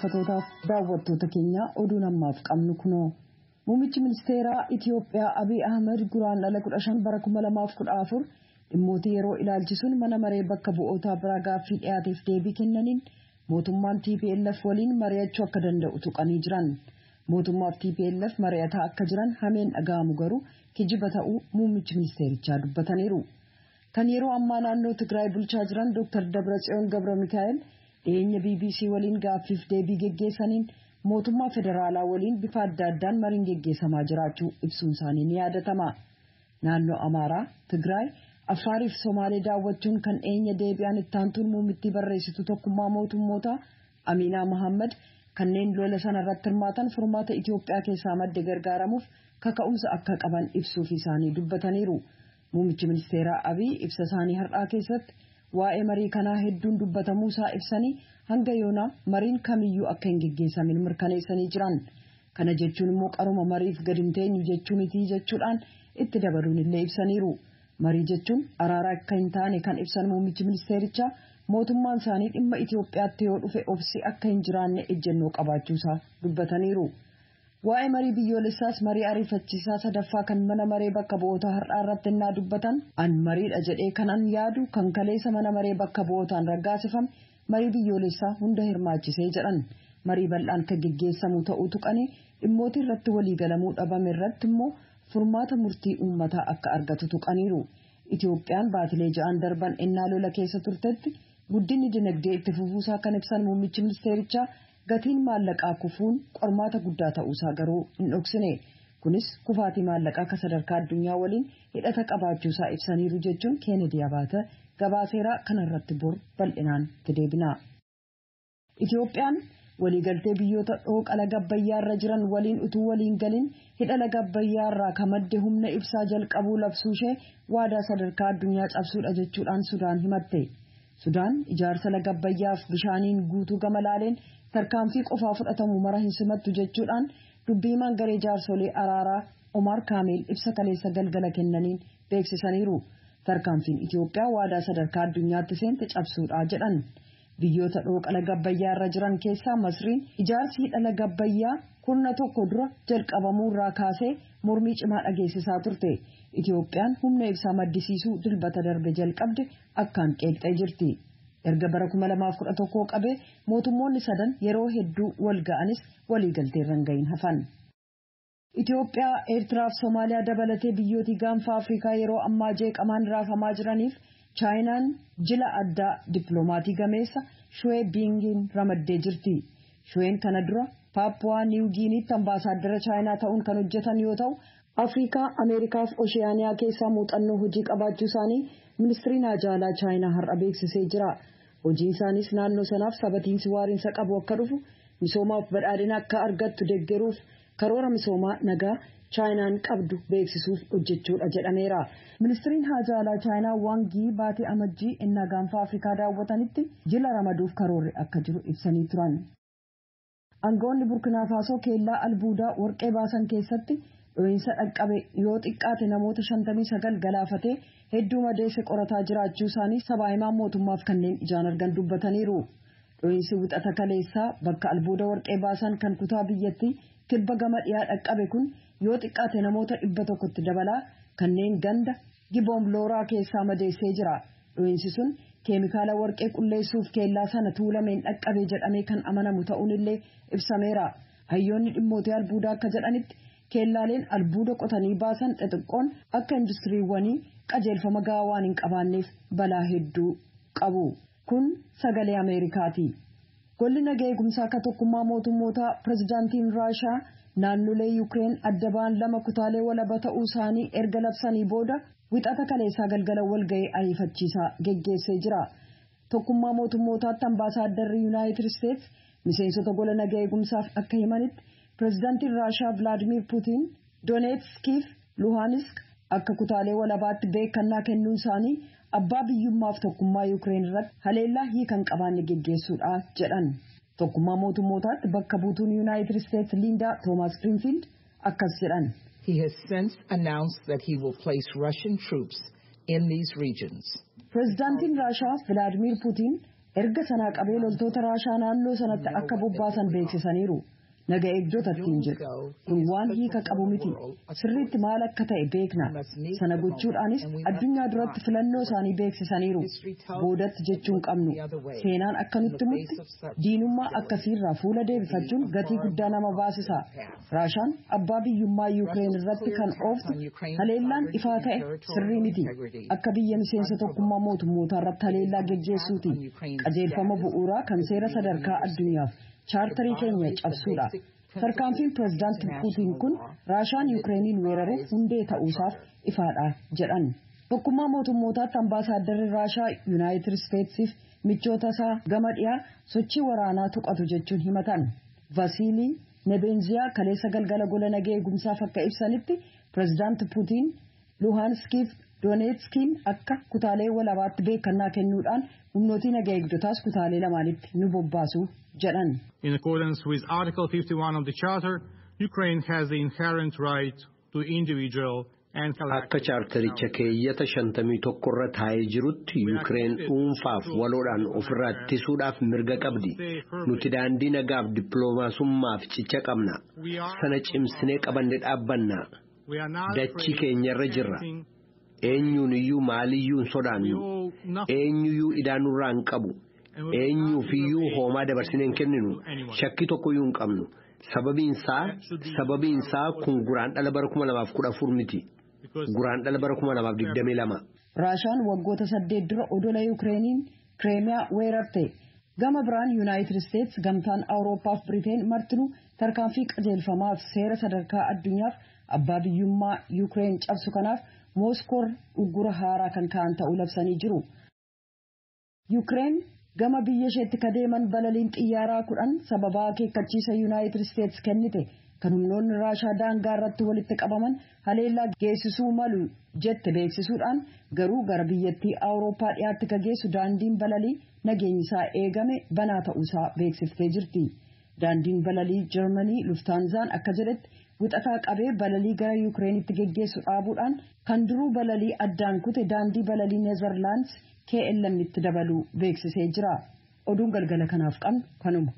Dhaggeeffatootaaf daawwattoota keenya, oduun ammaaf qabnu kunoo. Muummichi ministeeraa Itiyoophiyaa Abiy Ahmed Guraandhala 15 bara 2014 dhimmoota yeroo ilaalchisuun mana maree bakka bu'ootaa biraa gaaffii dhiyaateef deebii kennaniin mootummaan TPLF waliin mari'achuu akka danda'u tuqanii jiran. Mootummaaf TPLF mari'ataa akka jiran hameen dhaga'amu garuu kijiba ta'uu muummichi ministeerichaa dubbataniiru. Kan yeroo ammaa naannoo Tigraay bulchaa jiran Dr. Dabratsiyoon Gabra Mikaa'el dhiyeenya BBC waliin gaaffiif deebii geggeessaniin mootummaa federaalaa waliin bifa adda addaan mariin geggeessamaa jiraachuu ibsuun isaanii ni yaadatama. Naannoo Amaaraa, Tigraay, Affaarii fi Somaalee daawwachuun kan dhiyeenya deebi'an ittaantuun muummittii barreessituu tokkummaa mootummoota Aminaa Mohaammed kanneen lola sana irratti hirmaatan furmaata Itiyoophiyaa keessaa madde gargaaramuuf kaka'umsa akka qaban ibsuuf isaanii dubbataniiru. Muummichi ministeeraa Abiy ibsa isaanii har'aa keessatti waa'ee marii kanaa hedduun dubbatamuu isaa ibsanii hanga yoonaa mariin kamiyyuu akka hin geggeessamin mirkaneessanii jiran. Kana jechuun immoo qaruma mariif gadi hin teenyu jechuu miti jechuudhaan itti dabaluun illee ibsaniiru. Marii jechuun araara akka hin taane kan ibsan muummichi ministeerichaa mootummaan isaanii dhimma Itiyoophiyaatti yoo dhufe obsi akka hin jiraanne ejjennoo qabaachuusaa dubbataniiru. Waa'ee marii biyyoolessaas marii ariifachiisaa sadaffaa kan mana maree bakka bu'oota har'aa irratti innaa dubbatan, "An mariidha jedhee kanan yaadu kan kaleessa mana maree bakka bu'ootaan raggaasifame marii biyyoolessaa hunda hirmaachisee," jedhan. Marii bal'aan kan geggeessamu ta'uu tuqanii dhimmoota irratti waliigalamuu dhabame irratti immoo furmaata murtii uummataa akka argatu tuqaniiru. Itoophiyaan baatilee 6n darban ennaa lola keessa turtetti guddinni dinagdee itti fufuusaa kan ibsan muummichi ministeerichaa gatiin maallaqaa kufuun qormaata guddaa ta'uusaa garuu hin dhoksine. Kunis kufaatii maallaqaa akka sadarkaa addunyaa waliin hidhata qabaachuusaa ibsaniiru jechuun Keenedi Abaata gabaaseeraa. Kanarratti bor bal'inaan itti deebina. Itoophiyaan waliigaltee biyyoota dhooqa laga Abbayyaarra jiran waliin utuu waliin galin hidha laga Abbayyaarraa kan madde humna ibsaa jalqabuu labsuu ishee waadaa sadarkaa addunyaa cabsuudha jechuudhaan Sudaan himatte. Sudaan ijaarsa laga Abbayyaaf bishaaniin guutuu gama laaleen tarkaanfii qofaa fudhatamu mara hin simattu jechuudhaan dubbii himaan garee jaarsolee araaraa Omar Kaameel ibsa kaleessa galgala kennaniin beeksisaniiru. Tarkaanfiin Itoophiyaa waadaa sadarkaa addunyaatti seente cabsuudha jedhan. Biyyoota dhooqa laga Abbayyaa irra jiran keessaa Masriin ijaarsi hidha laga Abbayyaa kurna tokko dura jalqabamuu irraa kaasee mormii cimaa dhageessisaa turte. Itoophiyaan humna ibsaa maddisiisuu Dilbata darbe jalqabde akkaan qeeqxee jirti. Erga bara 2011 qabee mootummoonni sadan yeroo hedduu wal ga'anis waliigalteerra hin gahin hafan. Itoophiyaa, Eertiraa fi Somaaliyaa dabalatee biyyooti gaanfa Afrikaa yeroo ammaa jeeqamaan raafamaa jiraniif Chaayinaan jila addaa dippiloomatii gameessa Shuwee Biingiin ramaddee jirti. Shuween kana dura Paappuwaa Niiw Giiniitti ambaasaaddara Chaayinaa ta'uun kan hojjetan yoo ta'u, Afrikaa, Ameerikaa fi Oshiyaaniyaa keessaa muuxannoo hojii qabaachuu isaanii ministiriin haajaalaa Chaayinaa har'a beeksisee jira. Hojiin isaanis naannoo sanaaf sabatiinsi waariinsa qabu akka dhufu, misoomaaf badhaadhina akka argattu deeggaruuf karoora misoomaa nagaa Chaayinaan qabdu beeksisuuf hojjechuudha jedhameera. Ministiriin haajaalaa Chaayinaa Waangii baatee Amajjii innaa gaanfa Afrikaa daawwatanitti jila ramaduuf karoorri akka jiru ibsanii turan. Aangawoonni Burkinaa Faasoo keellaa albuudaa warqee baasan keessatti dho'iinsa dhaqqabe yoo xiqqaate namoota 59 galaafatee hedduu madeesse qorataa jiraachuu isaanii sabaa himaan mootummaaf kanneen ijaan argan dubbataniiru. Dho'iinsi Wixata kaleessaa bakka albuuda warqee baasan kan kutaa biyyattii kibba gama dhiyaa dhaqqabe kun yoo xiqqaate namoota 100tti dabalaa kanneen ganda Giboom Looraa keessaa madeessee jira. Dho'iinsi sun keemikaala warqee qulleessuuf keellaa sana tuulameen dhaqqabe jedhamee kan amanamu ta'uun illee ibsameera. Hayyoonni dhimmoota albuudaa akka jedhanitti keellaaleen albuuda qotanii baasan xixiqqoon akka industiriiwwanii qajeelfama gahaa waan hin qabaanneef balaa hedduu qabu. Kun Sagalee Ameerikaati. Golli nagaa eegumsaa akka tokkummaa mootummootaa pirezidaantiin Raashaa naannolee Yuukireen adda ba'an lama kutaalee walaba ta'uu isaanii erga labsanii booda Wixata kaleessaa galgala walga'ii ariifachiisaa geggeessee jira. Tokkummaa mootummootaatti ambaasaadarri Yuunaayitid Isteets miseensota gola nagaa eegumsaaf akka himanitti pirezidaantiin Raashaa Vilaadimir Puutiin Dooneetskiif Luhaanisk akka kutaalee walabaatti beekannaa kennuun isaanii abbaa biyyummaaf tokkummaa Yuukireen irratti haleellaa hiikan qabaanne geggeessuudha jedhan. Tokkummaa mootummootaatti bakka buutuun Yuunaayitid Isteets Liindaa Toomaas Giriinfiild akkas jedhan. He has since announced that he will place Russian troops in these regions. Pireezidaantiin Raashaa Vilaadimir Puutiin Erga sanaa qabee loltoota Raashaa naannoo sanatti akka bobbaasan beeksisaniiru. Naga eegdota ittiin jedhu. Kun waan hiika qabu miti. Sirriitti maal akka ta'e beekna. Sana gochuudhaanis addunyaa duratti filannoo isaanii beeksisaniiru. Boodatti jechuun qabnu. Seenaan akka nutti himutti diinummaa akkasiirraa fuula deebifachuun gatii guddaa nama baasisa. Raashaan abbaa biyyummaa Yuukireen irratti kan ooftu haleellaan ifaa ta'e sirrii miti. Akka biyya miseensa Tokkummaa Mootummootaa irratti haleellaa geggeessuuti. Qajeelfama bu'uuraa kan seera sadarkaa addunyaaf chaartarii keenya cabsuudha. Tarkaanfiin Pireezidaanti Puutiin kun Raashaan Yukireeniin weeraruuf hundee ta'uusaaf ifaadha jedhan. Tokkummaa Mootummootaatti ambaasaadarri Raashaa Yuunaayitid Isteetsiif michoota isaa gama dhiyaa sochii waraanaa tuqatu jechuun himatan. Vasiilii Nebenziyaa kaleessa galgala gola nagee eegumsaaf akka ibsanitti, Pireezidaanti Puutiin Luhaanskiif Dooneetskiin akka kutaalee walabaatti beekannaa kennuudhaan humnootii nagaa eegdotaas kutaalee lamaanitti nu bobbaasu jedhan. In accordance with Article 51 of the Charter, Ukraine has the inherent right to individual and Akka chaartaricha keeyyata 51 irra taa'ee jirutti, Yukireen dhuunfaaf waloodhaan ofirraa ittisuudhaaf mirga qabdi. Nuti daandii nagaaf dippiloomaasummaaf cicha qabna. Sana cimsinee qabanne dhaabbanna. Dachii keenyarra jirra. Eenyuun iyyuu maaliyyuu hin sodaannu. Eenyuyyuu idaa nurraa hin qabu. Eenyuufiyyuu hoomaa dabarsinee hin kenninu. Shakkii tokkoyyuu hin qabnu. Sababiinsaa kun Guraandhala bara 2014 miti. Guraandhala bara 2022. Raashaan waggoota 8 dura odola Yukireeniin Kireemiyaa weerarte. Gama biraan Yuunaayitid Isteets, Gamtaan Awurooppaa fi Biriteen martinuu tarkaanfii qajeelfamaaf seera sadarkaa addunyaaf abbaa biyyummaa Yukireen cabsu kanaaf Mooskoor uggura haaraa kan ka'an ta'uu labsanii jiru. Yukireen gama biyya isheetti ka deeman balaliin xiyyaaraa 10 sababaa akeekkachiisa Yuunaayitid Isteets kennite kan humnoonni Raashaa daangaa irratti walitti qabaman haleellaa geessisuu malu jette beeksisuudhaan, garuu gara biyyattii Awurooppaa dhiyaatti ka geessu daandiin balalii nageenyisaa eegame banaa ta'uusaa beeksiftee jirti. Daandiin balalii Jarmanii Luftaanzaan akka jedhetti, Wixataa qabee balalii gara Yukireenitti geggeessu dhaabuudhaan kan duruu balalii addaan kute daandii balalii Neezerlaands KLM itti dabaluu beeksisee jira. Oduun galgala kanaaf qabnu kanuma.